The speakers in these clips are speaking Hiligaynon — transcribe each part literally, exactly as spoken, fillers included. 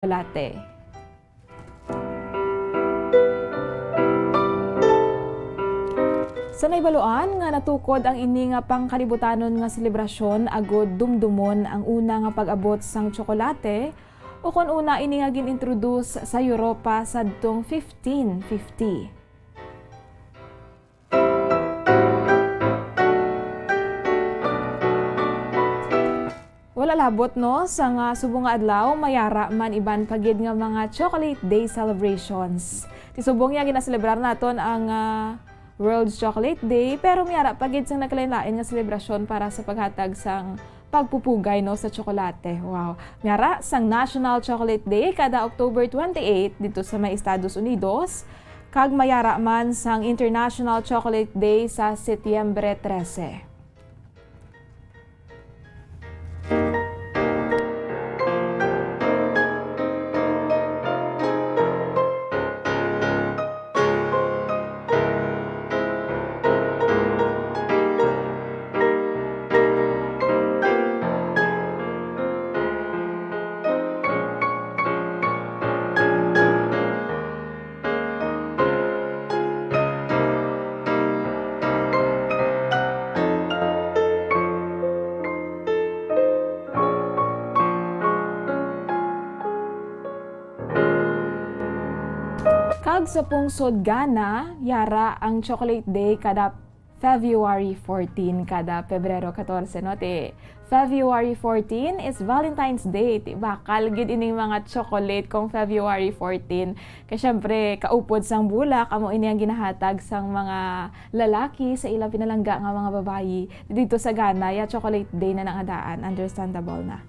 tsokolate. Sa naibaluan nga natukod ang ini nga pangkalibutanon nga selebrasyon agud dumdumon ang una nga pag-abot sang tsokolate, ukon una ini nga gin-introduce sa Europa sadtong fifteen fifty. Wala labot, no, sa nga subong nga adlaw, may ara man iban pa gid nga mga Chocolate Day celebrations. Ti subong niya ginaselebrar naton ang, ah, World's Chocolate Day, pero may ara pa gid sang nagkalain-lain nga selebrasyon para sa paghatag sang pagpupugay, no, sa tsokolate. Wow. May ara sang National Chocolate Day kada October twenty-eight dito sa may Estados Unidos, kag may ara man sang International Chocolate Day sa Setyembre trese. Kag sa pungsod Ghana, yara ang Chocolate Day kada February fourteen, kada Pebrero katorse, no? Ti February fourteen is Valentine's Day. Ti bakal gid ining mga chocolate kung February fourteen. Kay syempre, kaupod sang bulak, amo ini ang ginahatag sang mga lalaki sa ilang pinalangga nga mga babayi. Dito sa Ghana, ya Chocolate Day na nang adaan. Understandable na.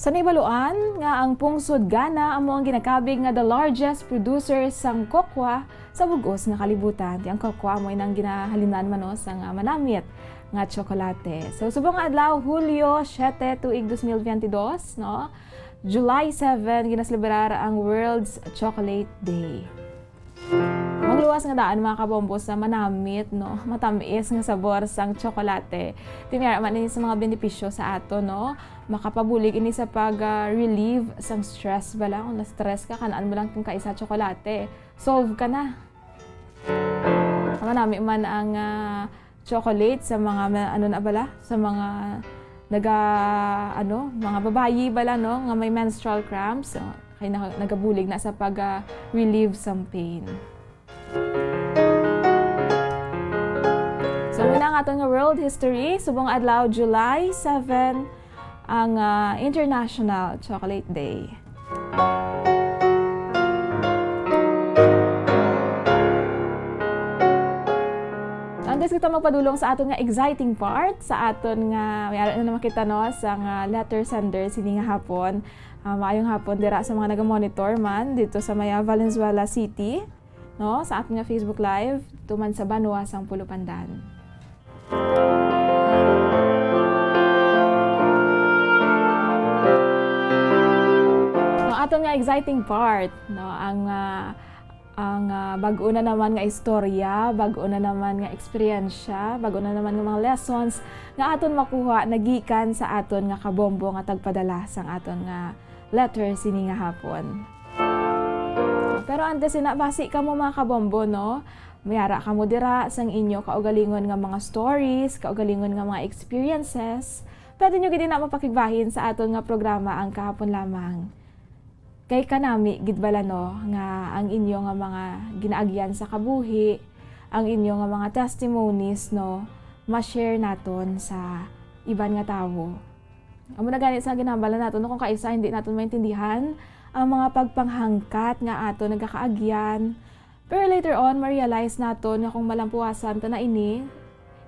Sa nahibaluan nga ang pungsod Ghana amo ang ginakabig nga the largest producer sang cocoa sa bug-os nga kalibutan. Ti ang cocoa amo inang ginahalinan man, no, sang, ah, manamit nga tsokolate. So, subong nga adlaw, Hulyo siete, tuig dos mil veintidós, no? July seven, ginaselebrar ang World's Chocolate Day. Mangluwas nga daan, mga kabombo, sa manamit, no? Matamis nga sabor sang tsokolate. Ti may ara man ini sa mga benepisyo sa ato, no? Makapabulig ini sa pag, ah, relieve sang stress bala. Kung na-stress ka, kanaan mo lang kung kaisa tsokolate. Solve ka na. Manami man ang, ah, chocolate sa mga ma-, ano na bala, sa mga naga-, ano, mga babayi bala, no, nga may menstrual cramps, so, kay naka-, nagabulig na sa pag, ah, relieve sang pain. So, muna ang aton nga world history, subong adlaw, July seven, ang, ah, International Chocolate Day. Antes kita magpadulong sa aton nga exciting part, sa aton nga, may ara na naman kita, no, sa nga letter sender sini nga hapon. Ah, maayong hapon dira sa mga naga-monitor man dito sa may, ah, Valenzuela City, no, sa aton nga Facebook Live, tuman sa banwa sang Pulupandan. Ang aton nga exciting part, no, ang, ah, ang, ah, bag-o na naman nga istorya, bag-o na naman nga eksperyensya, bag-o na naman nga mga lessons nga aton makuha nagikan sa aton nga kabombo nga tagpadala sang aton nga letter sini nga hapon. Pero antes ina, basi kamo, mga kabombo, no? May ara kamo dira sang inyo kaugalingon nga mga stories, kaugalingon nga mga experiences. Pwede nyo gid ina mapakigbahin sa aton nga programa Ang Kahapon Lamang. Kay kanami gid bala, no, nga ang inyo nga mga ginaagyan sa kabuhi, ang inyo nga mga testimonies, no, ma-share naton sa iban nga tawo. Amo na gani sa ginhambal naton, no, kung kaisa hindi naton maintindihan ang mga pagpanghangkat nga aton nagakaagyan. Pero later on, ma-realize naton nga kung malampuasan ta na ini,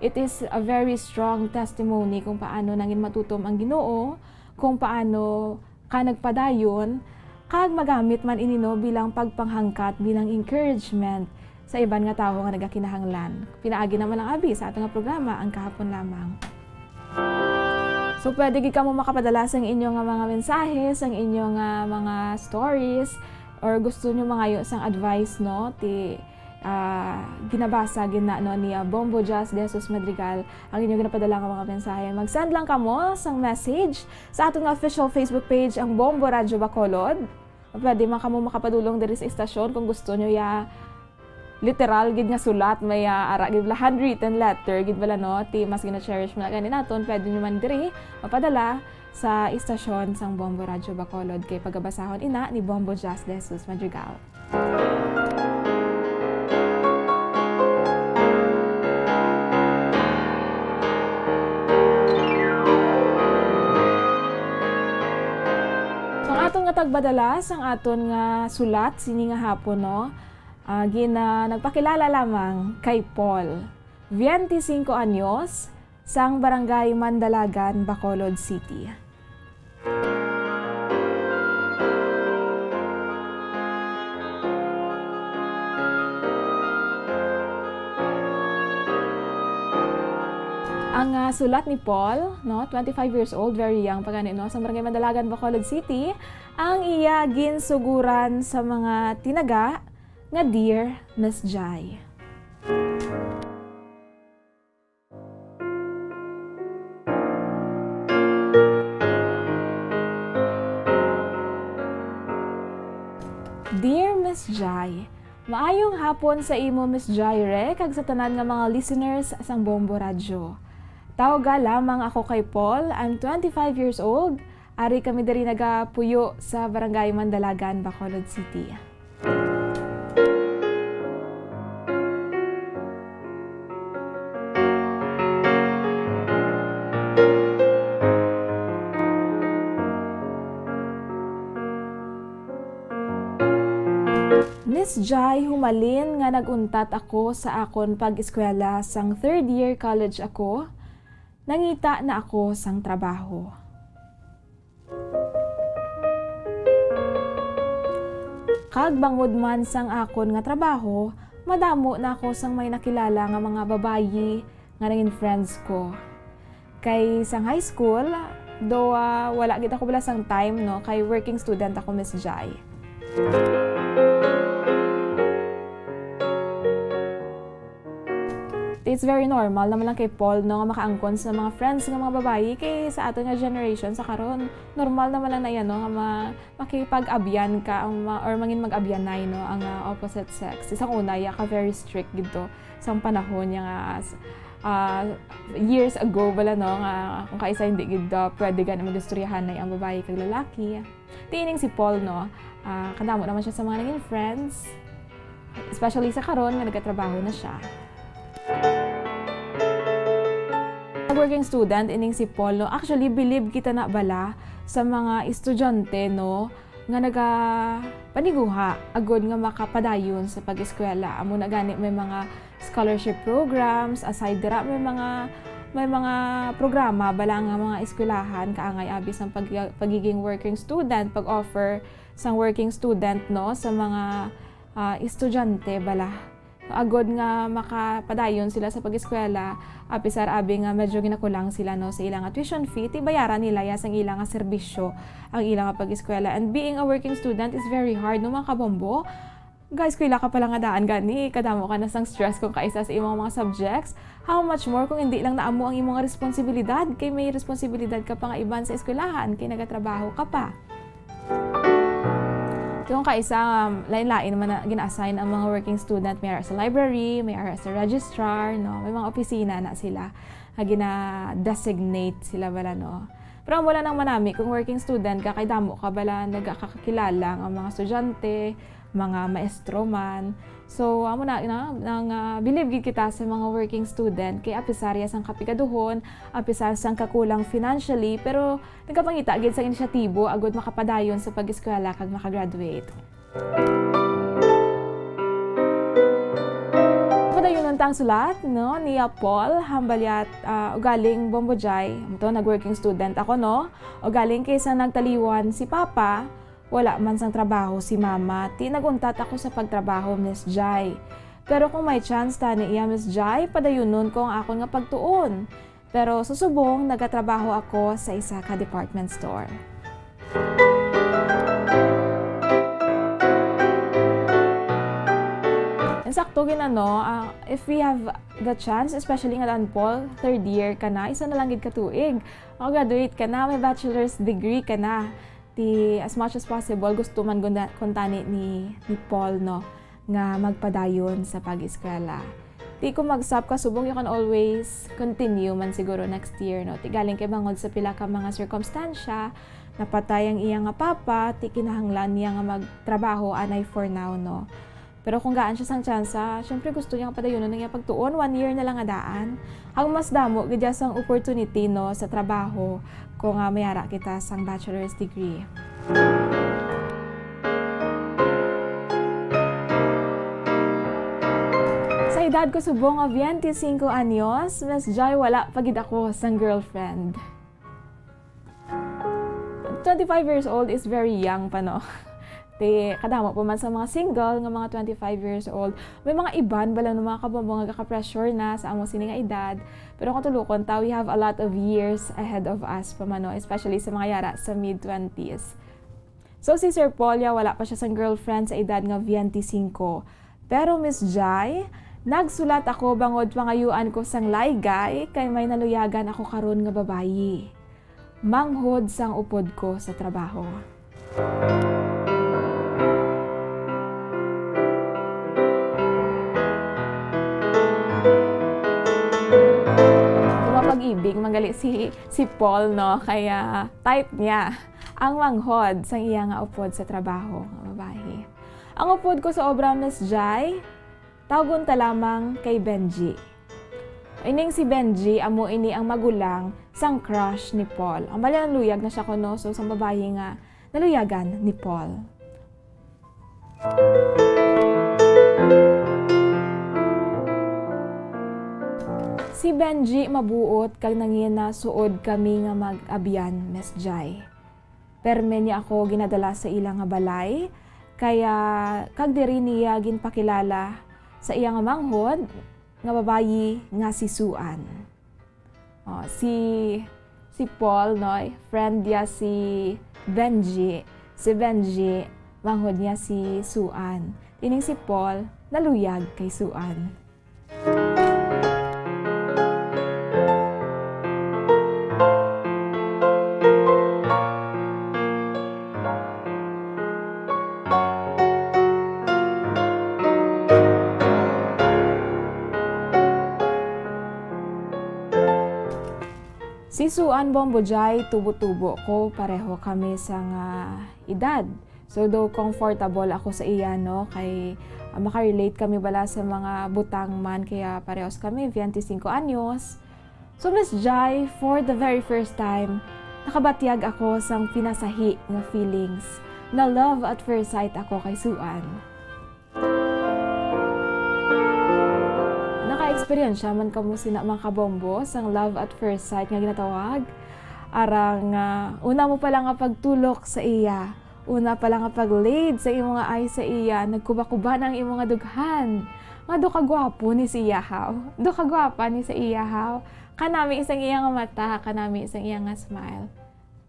it is a very strong testimony kung paano nangin matutom ang Ginoo, kung paano ka nagpadayon, kag magamit man ini, no, bilang pagpanghangkat, bilang encouragement sa iban nga tawo nga nagakinahanglan. Pinaagi naman ang abi sa ato nga programa, Ang Kahapon Lamang. So, pwede gid kamo makapadala sang inyo nga mga mensahe, sang inyo nga mga stories, or gusto nyo mangayo sang advice, no? Ti, ah, ginabasa gid na, no, ni, ah, Bombo Jazz de Jesus Madrigal ang inyo ginapadala nga mga mensahe. Mag-send lang kamo sang message sa aton nga official Facebook page, ang Bombo Radyo Bacolod. Pwede man kamo makapadulong diri sa istasyon kung gusto nyo ya literal gid nga sulat, may, ah, ara gid bala, handwritten letter gid bala, no? Ti mas gina-cherish man gani naton, pwede nyo man diri mapadala sa istasyon sang Bombo Radyo Bacolod, kay pagabasahon ina ni Bombo Jazz de Jesus Madrigal. So, ang aton nga tagbadala sang aton nga sulat sini nga hapon, no? Ah, gina-, nagpakilala lamang kay Paul, twenty-cinco anyos, sang Barangay Mandalagan, Bacolod City. Ang, ah, sulat ni Paul, no, twenty-five years old, very young pa gani, no, sa Barangay Mandalagan, Bacolod City, ang iya ginsuguran sa mga tinaga nga Dear Miss Jai. Dear Miss Jai, maayong hapon sa imo, Miss Jaire, kag sa tanan nga mga listeners sang Bombo Radyo. Tawga lamang ako kay Paul. I'm twenty-five years old. Ari kami diri nagapuyo sa Barangay Mandalagan, Bacolod City. Miss Jai, humalin nga nag-untat ako sa akon pag-eskwela sang third year college ako, nangita na ako sang trabaho. Kag bangod man sang akon nga trabaho, madamo na ako sang may nakilala nga mga babayi nga nangin friends ko. Kay sang high school, do, ah, wala gid ako bala sang time, no, kay working student ako, Miss Jai. It's very normal naman lang kay Paul, no, nga makaangkon sa mga friends nga mga babayi, kay sa aton nga generation sa karon, normal naman lang na yan, no, nga ma-, makipag-abyan ka ang ma-, or mangin mag-abyanay, no, ang, ah, opposite sex. Sang una, ya ka very strict gid to sang panahon niya nga, ah, years ago bala, no, nga kung kaisa hindi gid, ah, pwede gani mag-istoryahanay ang babayi kag lalaki. Ti ining si Paul, no, ah, kadamo naman siya sa mga naging friends, especially sa karon nga nagatrabaho na siya. Nag-working student ining si Paul, no. Actually, bilib kita na bala sa mga estudyante, no, nga nagapaniguha agud nga makapadayon sa pag-eskwela. Amo na gani may mga scholarship programs, aside dira may mga, may mga programa bala nga mga eskwelahan kaangay abi sang pag-, pagiging working student, pag-offer sang working student, no, sa mga, ah, estudyante bala. Agod nga makapadayon sila sa pag-eskwela, apisar abi nga medyo ginakulang sila, no, sa ila nga tuition fee, ti bayaran nila ya sang ila nga serbisyo ang ila nga pag-eskwela. And being a working student is very hard, no, mga kabombo. Guys, kung ila ka pala nga daan gani, kadamo ka na sang stress kung kaisa sa imong mga subjects. How much more kung hindi lang naamo ang imong nga responsibilidad, kay may responsibilidad ka pa nga iban sa eskwelahan, kay nagatrabaho ka pa. Kung kaisa, um, lain-lain man na gina-assign ang mga working student, may ara sa library, may ara sa registrar, no? May mga opisina na sila nga gina-designate sila bala, no? Pero amo lang nang manami, kung working student ka, kay damo ka bala nagakakilala nga mga estudyante, mga maestro man. So, amo na, na, nang, ah, bilib gid kita sa mga working student, kay apisar ya sang kapigaduhon, apisar sang kakulang financially, pero nagapangita gid sang inisyatibo agud makapadayon sa pag-eskwela kag makagraduate. Padayunon ta ang sulat, no, ni Paul, hambal ya, ah, ugaling Bombo Jai. Ito, nag-working student ako, no? Ugaling kay sang nagtaliwan si Papa, wala man sang trabaho si Mama, ti nag-untat ako sa pagtrabaho, Miss Jai. Pero kung may chance tani iya, Miss Jai, padayunon ko ang akon nga pagtuon. Pero sa subong, nagatrabaho ako sa isa ka department store. Insakto gid, ano, ah, if we have the chance, especially nga daan, Paul, third year ka na, isa na lang gid ka tuig, makagraduate ka na, may bachelor's degree ka na. Ti, as much as possible, gusto man guna-, kuntani ni, ni Paul, no, nga magpadayon sa pag-eskwela. Ti, kung mag-stop ka subong, you can always continue man siguro next year, no? Ti, galing kay bangod sa pila ka mga sirkumstansya, napatay ang iya nga papa, ti kinahanglan niya nga magtrabaho anay for now, no? Pero kung gaan siya sang tsansa, syempre gusto niya nga padayunon ang iya pagtuon, one year na lang nga daan. Ang mas damo gid sang opportunity, no, sa trabaho kung, ah, may ara kita sang bachelor's degree. Sa edad ko subong nga twenty-cinco anyos, Miss Jai, wala pa gid ako sang girlfriend. Twenty-five years old is very young pa, no? Ti, kadamo pa man sa mga single nga mga twenty-five years old. May mga iban bala, no, mga kabombo, nga gaka-pressure na sa amo sini nga edad. Pero kung tulukon ta, we have a lot of years ahead of us pa man, no? Especially sa mga yara sa mid twenties. So, si Sir Paul, ya, wala pa siya sang girlfriend sa edad nga twenty-cinco. Pero, Miss Jai, nagsulat ako bangod pangayuan ko sang laygay kay may naluyagan ako karon nga babayi. Manghod sang upod ko sa trabaho. Kung mapag-ibig, manggali si, si Paul, no? Kaya type niya ang manghod sang iya nga upod sa trabaho nga babayi. Ang upod ko sa obra, Miss Jai, tawgon ta lamang kay Benji. Ining si Benji, amo ini ang magulang sang crush ni Paul. Ang bali, naluyag na siya kuno, so sang babayi nga naluyagan ni Paul. Si Benji mabuot kag nangina suod kami nga mag-abyan, Miss Jai. Permi niya ako ginadala sa ila nga balay, kaya kag diri niya ginpakilala sa iya nga manghod nga babayi nga si Suan. Oh, si, si Paul, no, friend niya si Benji. Si Benji, manghod niya si Suan. Ining si Paul, naluyag kay Suan. Si Suan Bombo Jai, tubo-tubo ko, pareho kami sang edad. So, though comfortable ako sa iya, no, kay, ah, makarelate kami bala sa mga butang man, kaya parehos kami, twenty-cinco anyos. So, Miss Jai, for the very first time, nakabatyag ako sang pinasahi nga feelings. Na love at first sight ako kay Suan. Naka-eksperyensya man kamo sina, mga kabombo, sang love at first sight nga ginatawag? Arang, ah, una mo pa lang nga pagtulok sa iya, una pa lang nga pag-laid sa imo nga eyes sa iya, nagkuba-kuba na ang imo nga dughan. Nga do kagwapo ni sa iya, haw? Do kagwapa ni sa iya, haw? Kanami sang iya nga mata, kanami sang iya nga smile.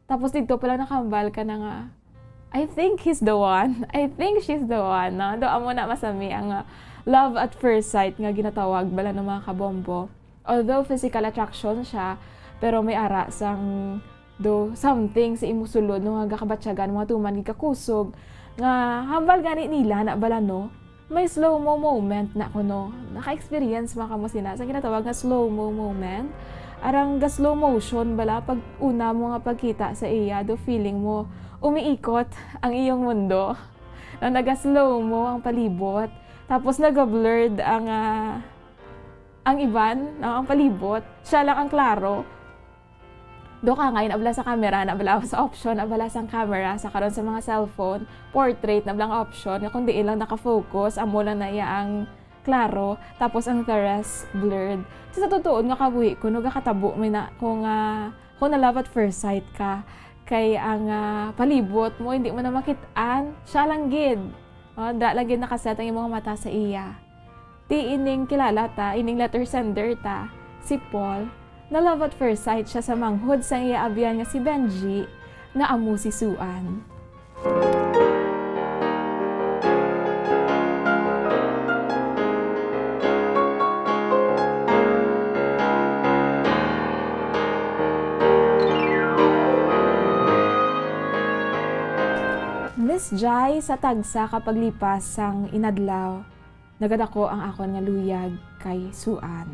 Tapos didto pa lang nakahambal ka na nga, "I think he's the one. I think she's the one," no? Do amo na masami ang, ah, love at first sight nga ginatawag bala ng mga kabombo. Although physical attraction siya, pero may ara sang do something sa imo sulod, no, nga gakabatyagan mo nga tuman gid ka kusog, nga hambal gani nila na bala, no? May slow-mo moment na kuno. Naka-experience ba kamo sina sa ginatawag nga slow-mo moment? Arang ga slow motion bala pag una mo nga pagkita sa iya, do feeling mo umiikot ang iyong mundo. Na naga-slow-mo ang palibot. Tapos naga-blurred ang, ah, ang iban, no, ang palibot. Siya lang ang klaro. Do ka ngay, na bala sa camera, na bala sa option, na bala sang camera, sa karon sa mga cellphone, portrait, na bala ang option, nga kung diin lang nakafocus, amo lang na iya ang klaro, tapos ang the rest blurred. Sa, sa totoo nga kabuhi, kuno gakatabo may na, kung, ah, kung na love at first sight ka, kay ang, ah, palibot mo, hindi mo na makit-an, siya lang gid. Oh, da lang gid nakaset ang imong mata sa iya. Ti ining kilala ta, ining letter sender ta, si Paul, Na-love at first sight siya sa manghod sang iya abyan nga si Benji, nga amo si Suan. Miss Jai, sa tagsa ka paglipas sang inadlaw, nagadako ang akon nga luyag kay Suan.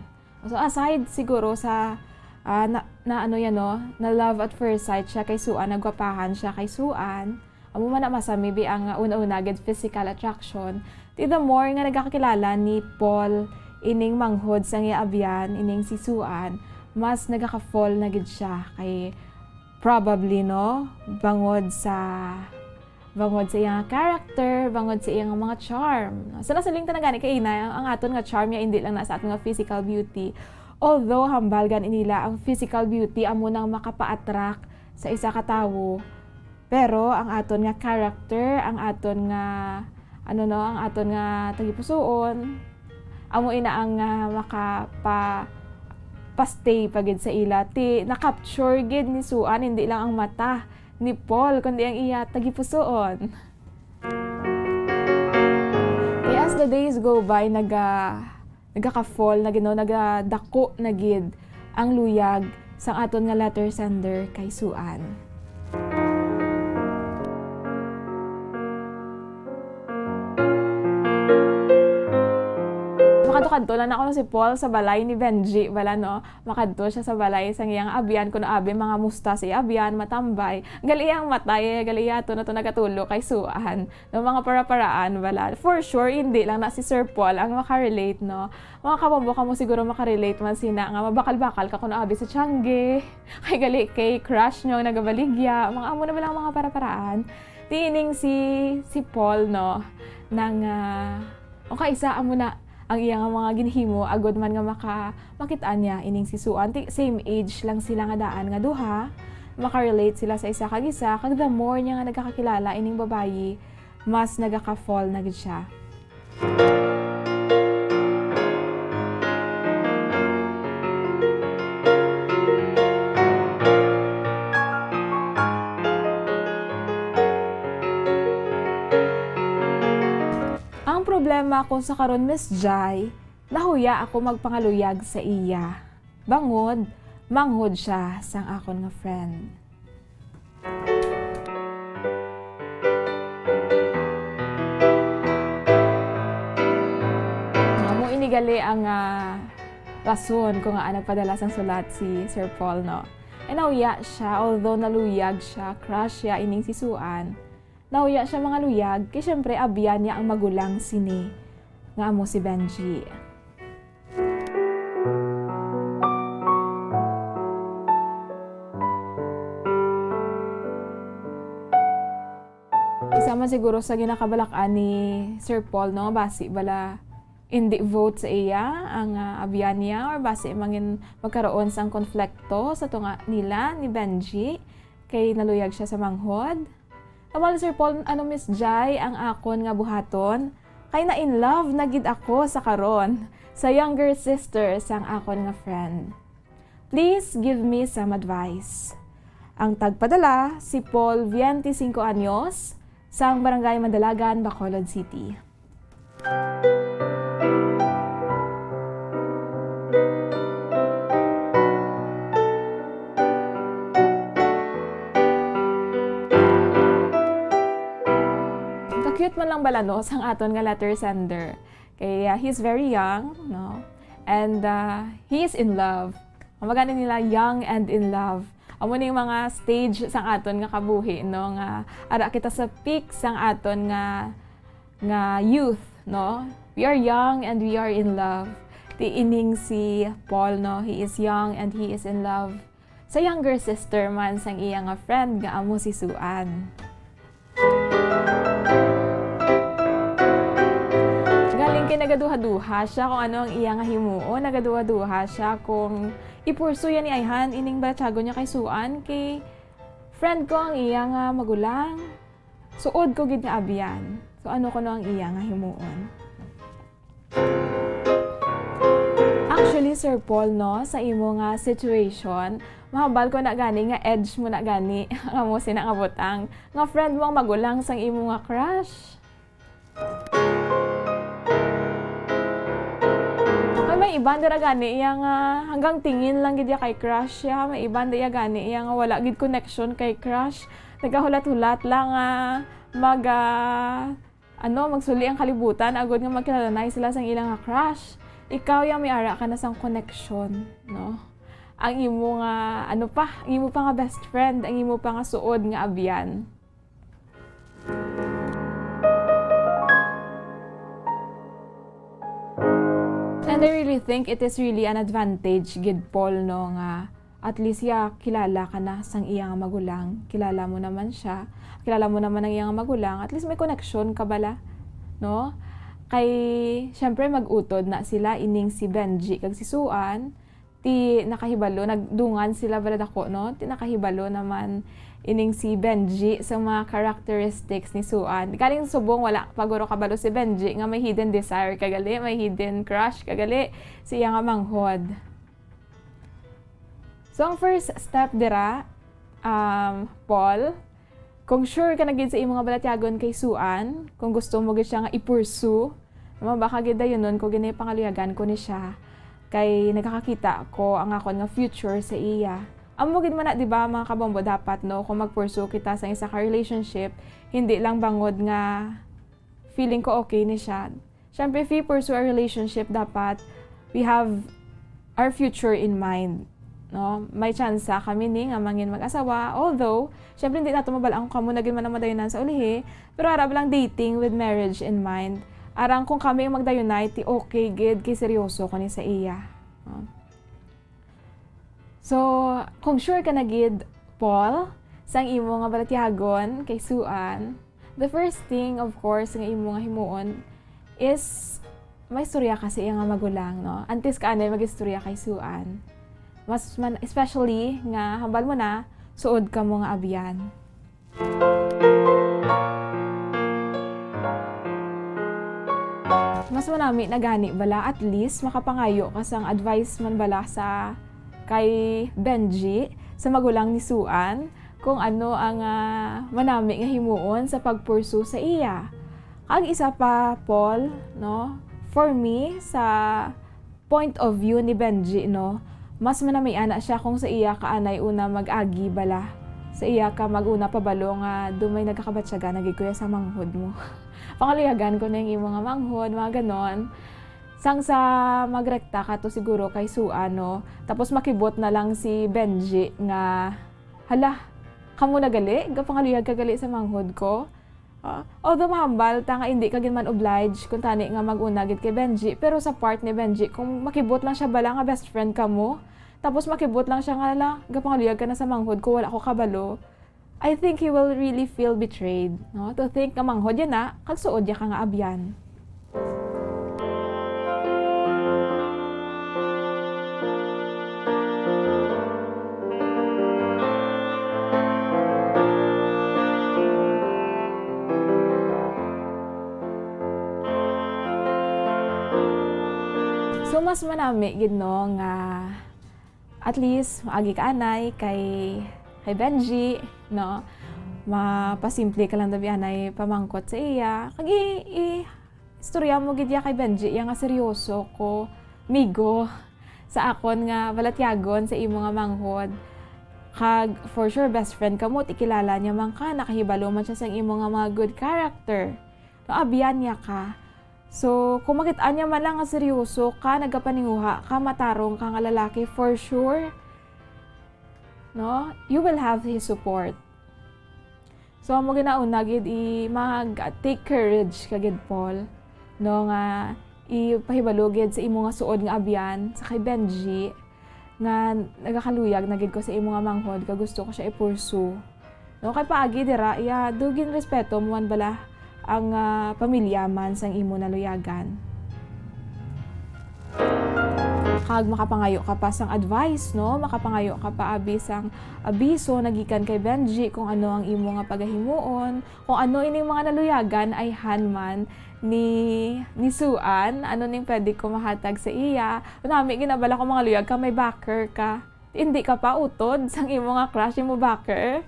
So, aside siguro sa, ah, na, na ano yan, no? Na love at first sight siya kay Suan, nagwapahan siya kay Suan. Amo man na masa, maybe ang, ah, una-una gid physical attraction. Ti the more nga nagakakilala ni Paul ining manghod sang iya abyan, ining si Suan, mas nagaka-fall na gid siya kay probably, no? Bangod sa bangod sa iya nga character, bangod sa iya nga mga charm. So, nasiling ta na gani kaina, ang aton nga charm ya indi lang na sa aton nga physical beauty. Although, hambal gani nila, ang physical beauty amo nang makapa-attract sa isa ka tawo. Pero ang aton nga character, ang aton nga, ano, no, ang aton nga tagipusoon, amo ina ang, ah, makapa-, pa-stay pa gid sa ila. Ti, na-capture gid ni Suan, hindi lang ang mata ni Paul, kundi ang iya tagipusoon. Kaya as the days go by, naga-, nagaka-fall na gid, no? Nagadako na gid ang luyag sang aton nga letter sender kay Suan. Makadto-kadto lang ako si Paul sa balay ni Benji, bala, no? Makadto siya sa balay sang iyang abyan, kuno abi mangamusta sa iya abyan, matambay. Gali iya ang matay, gali iya ato na to nagatulo kay Suan. No, mga para-paraan, bala. For sure, hindi lang na si Sir Paul ang makarelate, no? Mga kabombo, kamo siguro makarelate man sina nga mabakal-bakal ka kuno abi sa tiyangge. Kay gali kay crush nyo ang nagabaligya. Mga amo na bala ang mga para-paraan. Ti ining si, si Paul, no? Nang, ah, o kaisa, amo na ang iya nga mga ginhimo, agod man nga maka-, makit-an niya ining si Suan. Ti-, same age lang sila nga daan nga duha. Makarelate sila sa isa kag isa, kag the more niya nga nagkakakilala ining babayi, mas nagaka-fall na gid siya. Ang problema ko sa karon, Miss Jai, nahuya ako magpangaluyag sa iya. Bangod, manghod siya sang akon nga friend. Amo ini gali ang, ah, rason kung ngaa nagpadala sang sulat si Sir Paul, no? Ay, nahuya siya, although naluyag siya, crush siya ining si Suan. Nahuya siya mangaluyag, kay siyempre, abyan niya ang magulang sini nga amo si Benji. Isa man siguro sa ginakabalak-an ni Sir Paul, no, basi bala indi vote sa iya ang, ah, abyan niya, or basi mangin magkaroon sang konflikto sa tunga nila ni Benji, kay naluyag siya sa manghod. Amo, Sir Paul, ano, Miss Jai, ang akon nga buhaton? Kay na in love na gid ako sa karon sa younger sister sang akon nga friend. Please give me some advice. Ang tagpadala, si Paul, twenty-cinco anyos, sang Barangay Mandalagan, Bacolod City. Ka-cute man lang bala, no, sang aton nga letter sender. Kay, uh, he's very young, no? And, uh, he is in love. Ang magana nila, young and in love. Amo ning mga stage sang aton nga kabuhi, no, nga ara kita sa peak sang aton nga, nga youth, no. We are young and we are in love. Ti ining si Paul, no, he is young and he is in love sa younger sister man sang iya nga friend nga amo si Suan. Galing kay nagaduha-duha siya kung ano ang iya nga himuon. Nagaduha-duha siya kung ipursuyan ni ayhan ining balatyagon niya kay Suan, kay friend ko ang iya nga magulang. Suod ko gid nga abyan. So, ano kuno ang iya nga himuon? Actually, Sir Paul, no, sa imo nga situation, mahambal ko na gani nga edge mo na gani ang amo sina nga butang, nga friend mo ang magulang sang imo nga crush. Kay may iban dira gani iya nga hanggang tingin lang gid iya kay crush siya, may iban dira gani iya nga wala gid connection kay crush, nagahulat-hulat lang nga mag, ah, ano, magsuli ang kalibutan agod nga magkilalanay sila sang ila nga crush. Ikaw yang may ara ka na sang koneksyon, no? Ang imo nga, ano pa, ang imo pa nga best friend, ang imo pa nga suod nga abyan. And I really think it is really an advantage gid, Paul, no, nga at least iya kilala ka na sang iya nga magulang, kilala mo naman siya, kilala mo naman ang iya nga magulang, at least may connection ka bala, no? Kay, syempre, mag-utod na sila ining si Benji kag si Suan, ti nakahibalo, nagdungan sila bala dako, no? Ti nakahibalo naman ining si Benji sa mga characteristics ni Suan. Galing subong wala pa guro kabalo si Benji nga may hidden desire ka gali, may hidden crush ka gali sa iya nga manghod. So, ang first step dira, um, Paul, kung sure ka na gid sa imo nga balatyagon kay Suan, kung gusto mo gid siya nga i-pursue, no, baka gid dayunon ko gani pangaluyagan ko ni siya, kay nagakakita ko ang akon nga future sa iya. Amo gid man na, di ba, mga kabombo, dapat, no, kung mag-pursue kita sa isa ka relationship, hindi lang bangod nga feeling ko okay ni siya. Siyempre, if we pursue a relationship, dapat we have our future in mind, no? May tsansa kami ni nga mangin mag-asawa, although, siyempre, hindi nato mabal-an kung kamo na gid man ang madayunan sa ulihi, pero ara lang dating with marriage in mind. Arang kung kami ang magdayunay, ti okay gid, kay seryoso ko ni sa iya, no? So, kung sure ka na gid, Paul, sang imo nga balatyagon kay Suan, the first thing, of course, nga imo nga himuon is maistorya ka sa iya nga magulang, no? Antes ka anay mag-istorya kay Suan. Mas man, especially nga hambal mo na, suod kamo nga abyan. Mas manami na gani bala, at least makapangayo ka sang advice man bala sa kay Benji, sa magulang ni Suan, kung ano ang, ah, manami nga himuon sa pag-pursue sa iya. Kag isa pa, Paul, no? For me, sa point of view ni Benji, no, mas manami ana siya kung sa iya ka anay una mag-agi bala. Sa iya ka mag-una pabalo nga dumay nagakabatyaga na gid kuya sa manghod mo. Pangaluyagan ko na yung imo nga manghod, mga ganon. Sang sa magrekta ka to siguro kay Suan, no? Tapos makibot na lang si Benji nga, "Hala, kamo na gali? Gapangaluyag ka gali sa manghod ko?" Ah, although mahambal ta nga indi ka gid man oblige kung tani nga mag-una gid kay Benji, pero sa part ni Benji, kung makibot lang siya bala nga best friend kamo, tapos makibot lang siya nga, "Hala, gapangaluyag ka na sa manghod ko, wala ko kabalo," I think he will really feel betrayed, no? To think nga manghod ya na, kag suod ya ka nga abyan. So, mas manami gid, no, nga at least maagi ka anay kay, kay Benji, no? Mapasimple ka lang daw anay pamangkot sa iya. Kag i-, i-, istorya mo gid ya kay Benji, ya nga seryoso ko, migo, sa akon nga balatyagon sa imo nga manghod. Kag for sure, best friend kamo, ti kilala niya man ka, nakahibalo man siya sang imo nga mga good character. No, abyan niya ka. So, kung makit-an niya man lang nga seryoso ka, nagapaninguha ka, matarong ka nga lalaki, for sure, no, you will have his support. So, amo ginauna gid, i-, mag-take courage ka gid, Paul, no, nga ipahibalo gid sa imo nga suod nga abyan, sa kay Benji, nga nagakaluyag na gid ko sa imo nga manghod, kag gusto ko siya i-pursue. No, kay paagi dira, iya, do ginrespeto mo man bala ang, ah, pamilya man sang imo naluyagan. Kag makapangayo ka pa sang advice, no? Makapangayo ka pa abi sang abiso nagikan kay Benji kung ano ang imo nga pagahimuon, kung ano ining mga naluyagan ay han man ni, ni Suan, ano ning pwede ko mahatag sa iya? Nami ginabala ko mga luyag ka, may backer ka. Hindi ka pa utod sang imo nga crush, imo backer?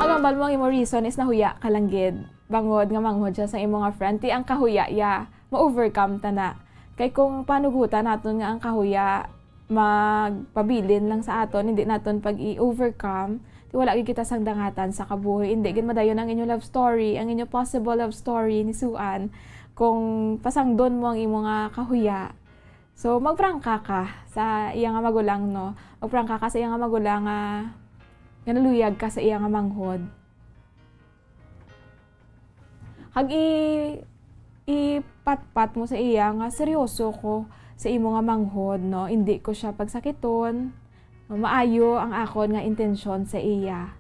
Ang hambal mo, ang imo reason is nahuya ka lang gid. Bangod nga manghod siya sa imo nga friend, ti ang kahuya iya, ma-overcome ta na. Kay kung panugutan naton nga ang kahuya magpabilin lang sa aton, hindi naton pag i-overcome, ti wala gid kita sang dangatan sa kabuhi. Hindi gid madayon ang inyo love story, ang inyo possible love story ni Suan, kung pasangdon mo ang imo nga kahuya. So, magprangka ka sa iya nga magulang, no? Magprangka ka sa iya nga magulang nga, nga naluyag ka sa iya nga manghod. Kag i-, ipatpat mo sa iya nga seryoso ko sa imo nga manghod, no? Indi ko sia pagsakiton, no? Maayo ang akon nga intensyon sa iya.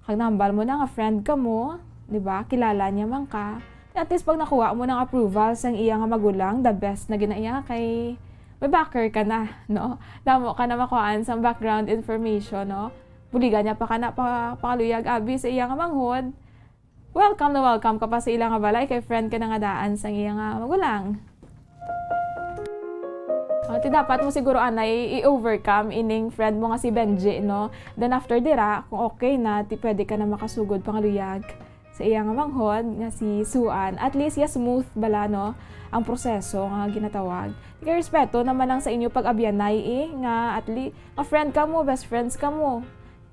Kag nahambal mo na nga friend kamo, di ba? Kilala niya man ka. At least pag nakuha mo ng approval sang iya nga magulang, the best na gina iya kay may backer ka na, no? Damo ka na makuhaan sang background information, no? Buligan niya pa ka na pa, pangaluyag abi sa iya nga manghod. Welcome na welcome ka pa sa ila nga balay kay friend ka na nga daan sang iya nga magulang. Ah, ti dapat mo siguro anay i-overcome ining friend mo nga si Benji, no? Then after dira, kung okay na, ti pwede ka na makasugod pangaluyag sa iya nga manghod nga si Suan. At least, ya smooth bala, no, ang proseso nga ginatawag. Kay respeto naman ang sa inyo pag-abyanay, eh, nga at least, nga friend ka mo, best friends ka mo.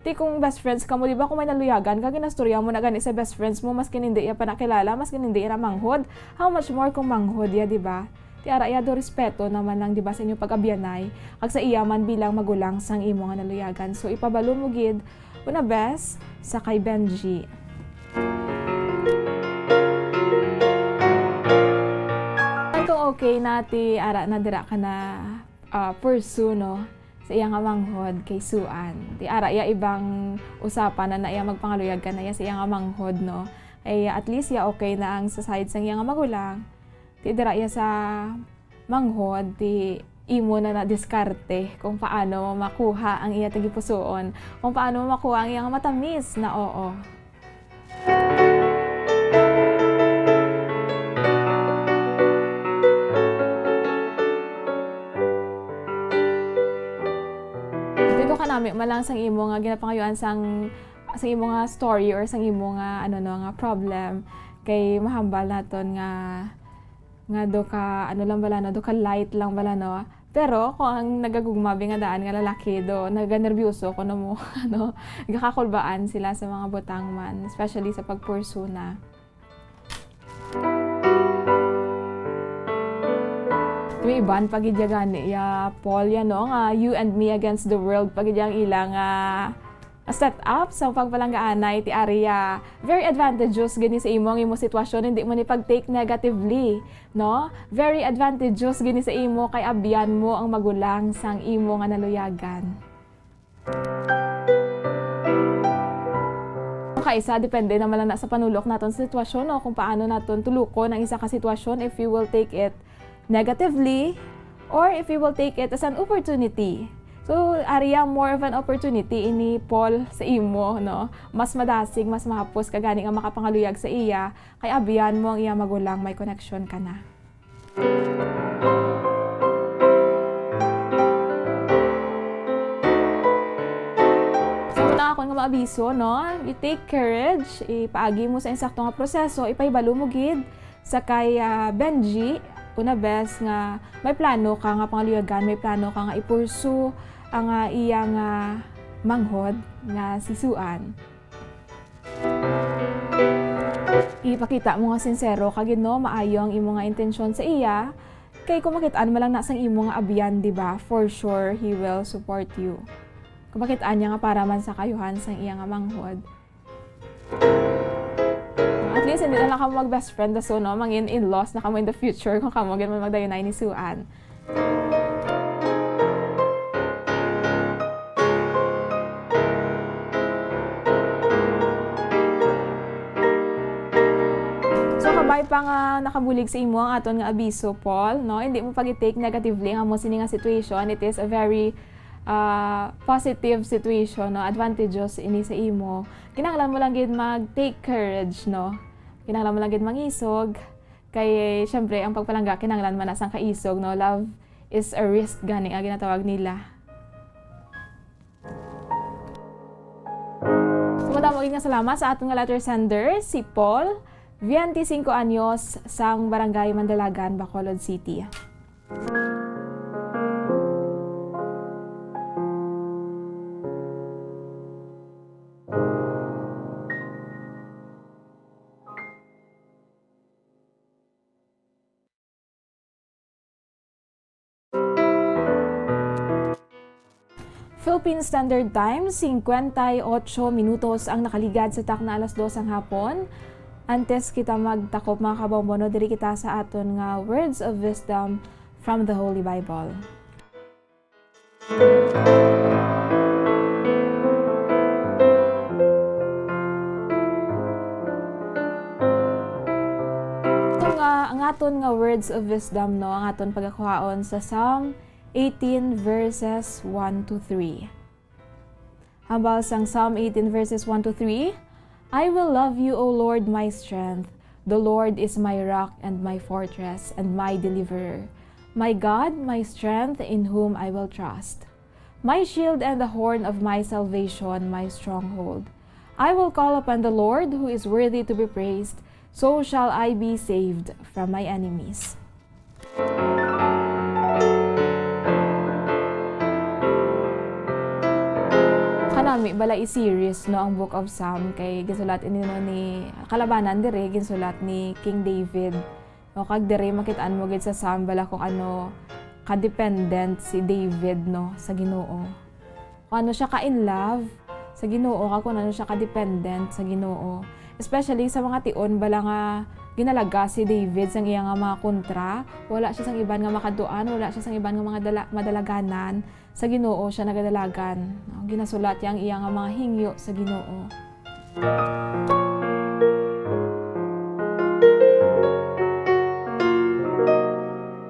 Ti kung best friends ka mo, di ba, kung may naluyagan ka, ginastorya mo na gani sa best friends mo, maskin hindi iya pa nakilala, maskin hindi iya na manghod. How much more kung manghod iya, di ba? Ti ara iya do respeto naman lang, di ba, sa inyo pag-abyanay, kag sa iya man bilang magulang sang imo nga naluyagan. So, ipabalo mo gid, una bes, sa kay Benji. Kung okay na, ti ara na dira ka na, ah, pursue, no, sa iya nga manghod kay Suan. Ti ara iya ibang usapan na, na iya magpangaluyag ka na iya sa iya nga manghod, no. Kay at least iya okay na ang sa side sang iya nga magulang. Ti dira iya sa manghod, ti imo na na diskarte kung paano makuha ang iya tagipusoon, kung paano makuha ang iya nga matamis na oo. Dito ka nami malang sang imo nga ginapangayuan sang, sang imo nga story or sang imo nga, ano, no, nga problem. Kay mahambal naton nga, nga do ka, ano lang bala, no, do ka light lang bala, no. Pero kung ang nagagugma bi nga daan nga lalaki do, naganerbiyoso kuno mo, ano, gakakulbaan sila sa mga butang man, especially sa pagpursue na. May iban pa gid ya gani ya, Paul, ya, no, nga you and me against the world pa gid ya ang ila nga set up sa pagpalanggaanay ti ari ya. Very advantageous gid ni sa imo ang imo sitwasyon, hindi mo ni pag-take negatively, no? Very advantageous gid ni sa imo kay abyan mo ang magulang sang imo nga naluyagan. Ang kaisa, depende naman lang na sa panulok naton sa sitwasyon, no? Kung paano naton tulukon ang isa ka sitwasyon, if you will take it negatively or if you will take it as an opportunity. So, ari ya more of an opportunity ini, Paul, sa imo, no? Mas madasig, mas mahapos ka gani nga makapangaluyag sa iya, kay abyan mo ang iya magulang, may connection ka na. So, muna ako nga maabiso, no? You take courage, ipaagi mo sa insakto nga proseso, ipahibalo mo gid sa kay, ah, Benji, una bes nga may plano ka nga pangaluyagan, may plano ka nga ipursu ang, ah, iya nga manghod nga si Suan. Ipakita mo nga sinsero ka gid, no, maayo ang imo nga intensyon sa iya. Kay kung makit-an man lang na sang imo nga abyan, di ba, for sure, he will support you. Kung makit-an niya nga para man sa kaayuhan sang iya nga manghod. At least, hindi na lang kamo mag-best friend, so, no? Mangin in-laws na kamo in the future kung kamo gid man magdayunay ni Suan. So, kabay pa Nga nakabulig sa imo ang aton nga abiso, Paul, no? Hindi mo pag-take negatively ang amo sini nga situation. It is a very, ah, positive situation, no? Advantageous ini sa imo. Kinahanglan mo lang gid mag-take courage, no? Kinahanglan mo lang gid mangisog. Kay, syempre, ang pagpalangga, kinahanglan man na sang kaisog, no? Love is a risk gani nga ginatawag nila. So, madamo gid nga salamat sa aton nga letter sender, si Paul, twenty cinco anyos, sang Barangay Mandalagan, Bacolod City. Philippine Standard Time, cincuenta y ocho minutos ang nakaligad sa takna alas dos ang hapon. Antes kita magtakop, mga kabombo, no, diri kita sa aton nga words of wisdom from the Holy Bible. Ito nga, ang aton nga words of wisdom, no, ang aton pagakuhaon sa Psalm eighteen verses one to three. Hambal sang Psalm eighteen verses one to three, "I will love you, O Lord, my strength. The Lord is my rock and my fortress and my deliverer, my God, my strength, in whom I will trust, my shield and the horn of my salvation, my stronghold. I will call upon the Lord, who is worthy to be praised. So shall I be saved from my enemies." Kanami bala i-series, no, ang Book of Psalm, kay ginsulat ini, no, ni, kalabanan diri, ginsulat ni King David. No, kag diri makitaan mo gid sa Psalm bala kung ano ka-dependent si David, no, sa Ginoo. Kung ano siya ka-in love sa Ginoo, kag kung ano siya ka-dependent sa Ginoo. Especially sa mga tion bala nga ginalagas si David sang iya nga mga kontra. Wala siya sang iban nga makadtuan, wala siya sang iban nga mga dala-, madalaganan. Sa Ginoo siya nagadalagan. No? Ginasulat niya ang iya nga mga hingyo sa Ginoo.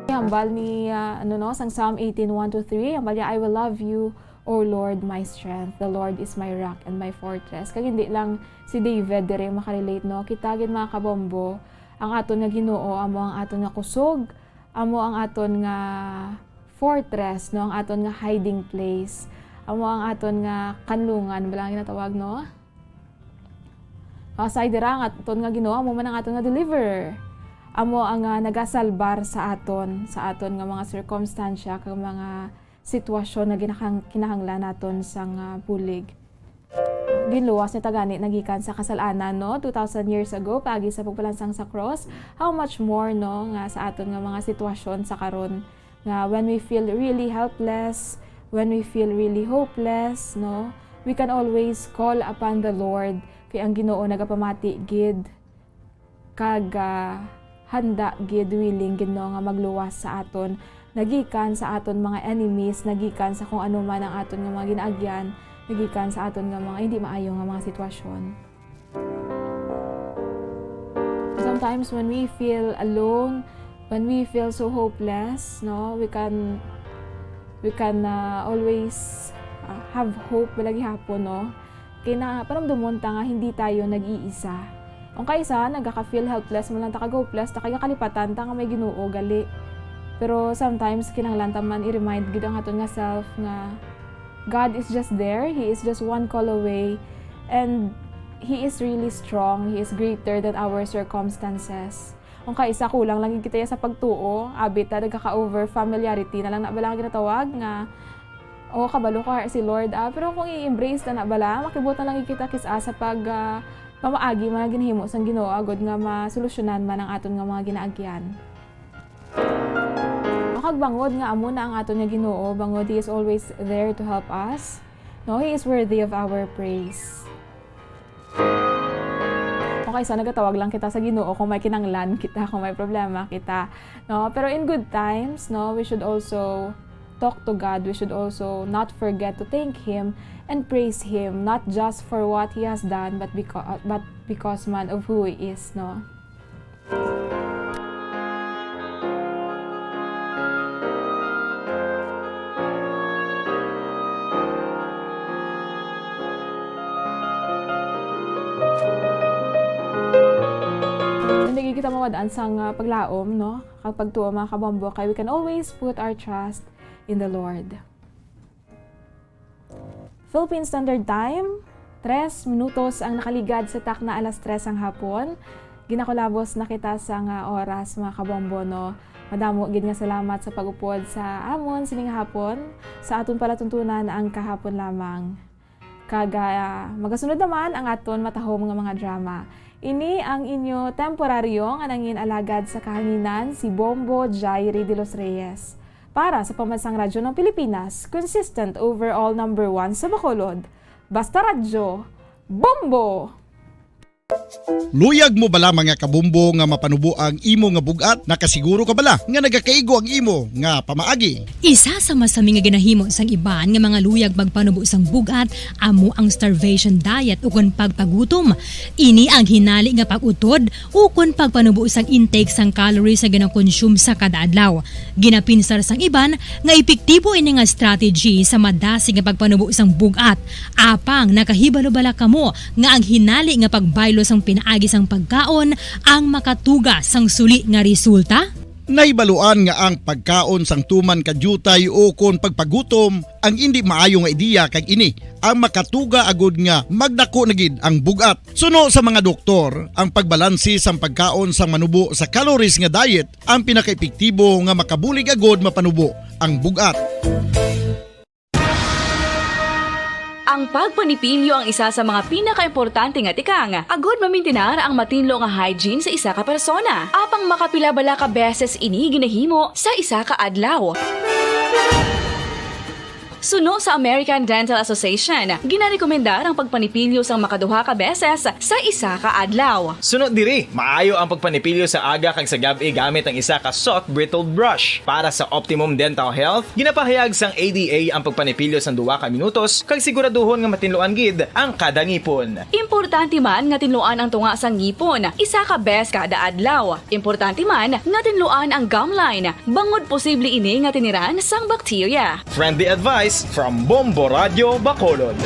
Hambal ni, ah, ano, no, sang Psalm eighteen, one to three, hambal niya, "I will love you, O Lord, my strength. The Lord is my rock and my fortress." Kag hindi lang si David diri makarelate, no? Kita gid, mga kabombo, ang aton nga Ginoo amo ang aton nga kusog, amo ang aton nga fortress, no? Ang aton nga hiding place, amo ang aton nga kanlungan, bala nga ginatawag, no? Aside dira, ang aton nga Ginoo amo man ang aton nga deliverer. Amo ang, ah, nagasalbar sa aton, sa aton nga mga sirkumstansya kag mga sitwasyon nga ginakang-, kinahanglan naton sang, ah, bulig. Ginluwas niya ta gani na gikan sa kasal-anan, no? Two thousand years ago, paagi sa pagpalansang sa cross. How much more, no, nga sa aton nga mga sitwasyon sa karon, nga when we feel really helpless, when we feel really hopeless, no, we can always call upon the Lord, kay ang Ginoo nagapamati gid kag, ah, handa gid, willing gid, no, nga magluwas sa aton, nagikan sa aton mga enemies, nagikan sa kung ano man ang aton nga mga ginaagyan, nagikan sa aton nga mga hindi maayo nga mga sitwasyon. Sometimes when we feel alone, when we feel so hopeless, no, we can, we can, ah, always, ah, have hope bala gihapon, no? Kay na, paramdumon ta nga hindi tayo nag-iisa. Ang kaisa, nagaka-feel helpless man lang ta kag hopeless ta kay kalipatan ta nga may Ginoo gali. Pero sometimes, kinahanglan ta man i-remind gid ang aton nga self nga God is just there. He is just one call away. And He is really strong. He is greater than our circumstances. Ang kaisa, kulang lang gid kita sa pagtuo. Abi ta, nagkaka-over familiarity na lang na bala ang ginatawag nga, "Oh, kabalo ko si Lord, ah." Pero kung i-embrace ta na bala, makibot na lang gid kita kis-a sa pag, ah, pamaagi man ang ginahimo sang Ginoo agod nga masolusyonan man ang aton nga mga ginaagyan. Kag bangod nga amo na ang aton nga Ginoo, bangod He is always there to help us, no, He is worthy of our praise. Okay, so nagatawag lang kita sa Ginoo kung may kinanglan kita, kung may problema kita, no? Pero in good times, no, we should also talk to God. We should also not forget to thank Him and praise Him, not just for what He has done, but beca-, but because man of who He is, no? Kita mawad-an sang, ah, paglaom, no? Kag pagtuo, mga kabombo, kay we can always put our trust in the Lord. Philippine Standard Time, tres minutos ang nakaligad sa takna alas tres ang hapon. Ginakulabos na kita sa nga oras, mga kabombo, no? Madamo gid nga salamat sa pag-upod sa amon sining hapon, sa aton palatuntunan ang kahapon lamang. Kag, ah, magasunod naman ang aton matahom nga mga drama. Ini ang inyo temporaryo nga nangin alagad sa kahanginan, si Bombo Jairi de los Reyes. Para sa Pambansang Radyo ng Pilipinas, consistent overall number one sa Bacolod. Basta Radyo, Bombo! Luyag mo bala, mga kabombo, nga mapanubo ang imo nga bug-at? Nakasiguro ka bala nga nagakaigo ang imo nga pamaagi? Isa sa masami nga ginahimo sang iban nga mga luyag magpanubo sang bug-at amo ang starvation diet ukon pagpagutom. Ini ang hinali nga pag-utod ukon pagpanubo sang intake sang calories nga ginakonsume sa kada adlaw. Ginapinsar sang iban nga epektibo ini nga strategy sa madasig nga pagpanubo sang bug-at. Apang nakahibalo bala kamo nga ang hinali nga pagbaylo sang pinaagi sang pagkaon ang makatuga sang suli nga resulta? Nahibaluan nga ang pagkaon sang tuman ka diutay ukon pagpagutom ang indi maayo nga ideya, kag ini ang makatuga agud nga magdako na gid ang bug-at. Suno sa mga doktor, ang pagbalanse sang pagkaon sang manubo sa calories nga diet ang pinakaepektibo nga makabulig agud mapanubo ang bug-at. Ang pagpanipilyo ang isa sa mga pinakaimportante nga tikang agud mamintinar ang matinlo nga hygiene sa isa ka persona. Apang makapila bala ka beses ini ginahimo sa isa ka adlaw? Suno sa American Dental Association, ginarekomendar ang pagpanipilyo sang makaduha ka beses sa isa ka adlaw. Suno diri, maayo ang pagpanipilyo sa aga kag sa gab-i gamit ang isa ka soft bristle brush. Para sa optimum dental health, ginapahayag sang A D A ang pagpanipilyo sang duha ka minutos kag siguraduhon nga matinluan gid ang kada ngipon. Importante man nga tinluan ang tunga sang ngipon isa ka bes kada adlaw. Importante man nga tinluan ang gum line, bangod posible ini nga tiniran sang bakterya. Friendly advice from Bombo Radyo Bacolod.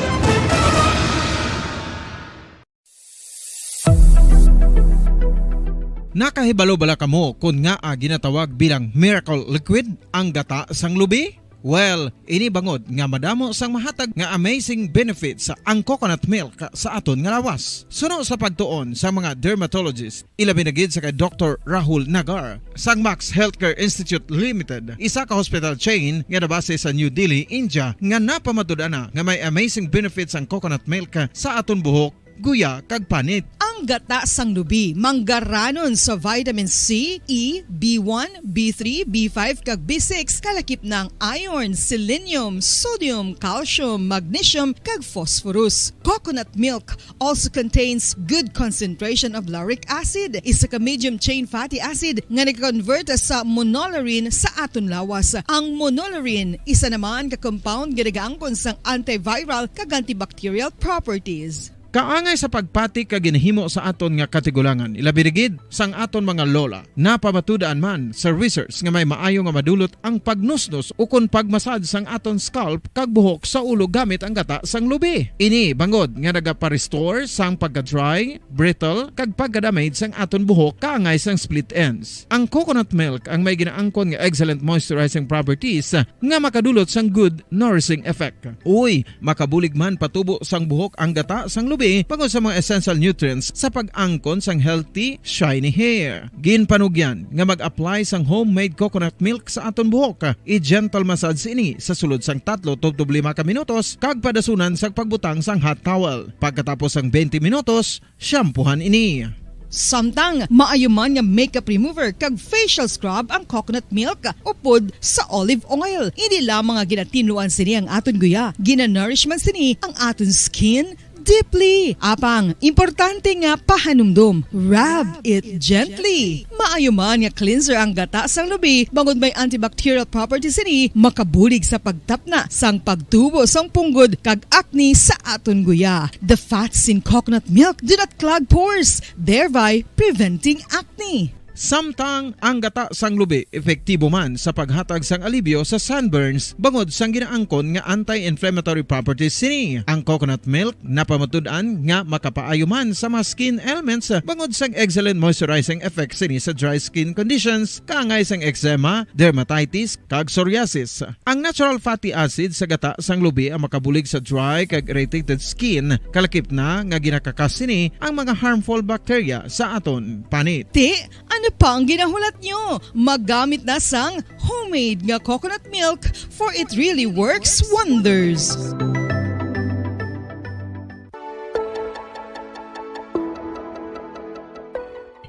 Nakahibalo bala kamo kon ngaa ginatawag bilang miracle liquid ang gata sang lubi? Well, ini bangod nga madamo sang mahatag nga amazing benefits ang coconut milk sa aton nga lawas. Suno sa pagtuon sa mga dermatologist, ilabi na gid sa kay Doktor Rahul Nagar sang Max Healthcare Institute Limited, isa ka hospital chain nga nabase sa New Delhi, India, nga napamatud-an na nga may amazing benefits ang coconut milk sa aton buhok, guya, kag panit. Ang gata sang lubi manggaranon sa vitamin C, E, B one, B three, B five, kag B six, kalakip na ang iron, selenium, sodium, calcium, magnesium, kag phosphorus. Coconut milk also contains good concentration of lauric acid, isa ka medium chain fatty acid nga nag-convert sa monolaurin sa aton lawas. Ang monolaurin isa naman ka compound nga nagaangkon sang antiviral kag antibacterial properties. Kaangay sa pagpati ka ginahimo sa aton nga katigulangan, ilabi na gid sang aton mga lola. Napamatud-an man sa research nga may maayo nga madulot ang pagnusnos ukon pag-massage sang aton scalp kag buhok sa ulo gamit ang gata sang lubi. Ini bangod nga nagapa-restore sang pagka-dry, brittle, kag pagka-damage sang aton buhok kaangay sang split ends. Ang coconut milk ang may ginaangkon nga excellent moisturizing properties nga makadulot sang good nourishing effect. Uy, makabulig man patubo sang buhok ang gata sang lubi bangod sa mga essential nutrients sa pag-angkon sang healthy, shiny hair. Ginpanugyan nga mag-apply sang homemade coconut milk sa aton buhok. I-gentle massage ini sa sulod sang tatlo tubtob lima ka minutos kag padasunan sang pagbutang sang hot towel. Pagkatapos sang twenty minutos, shampoohan ini. Samtang maayo man nga makeup remover kag facial scrub ang coconut milk upod sa olive oil. Hindi lamang nga ginatinluan sini ang aton guya, ginanourish man sini ang aton skin deeply. Apang, importante nga pahanumdom, rub it gently. Maayo man nga cleanser ang gata sang lubi, bangod may antibacterial properties sini, makabulig sa pagtapna sang pagtubo sang punggod kag acne sa aton guya. The fats in coconut milk do not clog pores, thereby preventing acne. Samtang ang gata sang lubi epektibo man sa paghatag sang alibyo sa sunburns bangod sang ginaangkon nga anti-inflammatory properties sini. Ang coconut milk napamatud-an nga makapaayo man sa mga skin ailments bangod sang excellent moisturizing effect sini sa dry skin conditions kaangay sang eczema, dermatitis, kag psoriasis. Ang natural fatty acid sa gata sang lubi ang makabulig sa dry kag irritated skin, kalakip na nga ginakakas sini ang mga harmful bacteria sa aton panit. Ti, ano pa ang ginahulat nyo? Magamit na sang homemade nga coconut milk, for it really works wonders.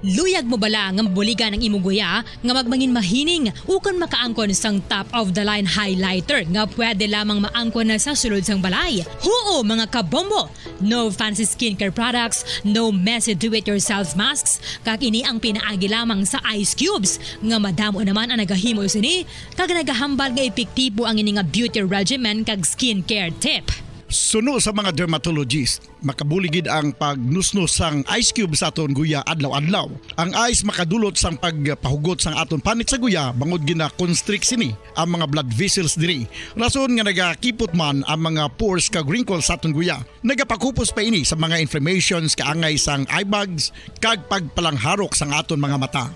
Luyag mo bala nga mabuligan ang imong guya nga magmangin mahining ukon makaangkon sang top of the line highlighter nga pwede lamang maangkon na sa sulod sang balay? Huo, mga kabombo! No fancy skincare products, no messy do-it-yourself masks, kag ini ang pinaagi lamang sa ice cubes nga madamo naman ang nagahimo sini kag nagahambal nga epektibo ang ini nga beauty regimen kag skincare tip. Suno sa mga dermatologist, makabulig gid ang pagnusnos sang ice cube sa aton guya adlaw-adlaw. Ang ice makadulot sang pagpahugot sang aton panit sa guya bangod gina-constrict sini ang mga blood vessels diri. Rason nga nagakipot man ang mga pores kag wrinkles sa aton guya. Nagapakupos pa ini sa mga inflammations kaangay sang eye bags kag pagpalangharok sang aton mga mata.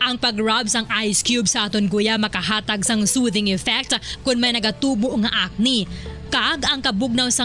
Ang pag-rub sang ice cube sa aton guya makahatag sang soothing effect kon may nagatubo nga acne. Kag ang kabugnaw sang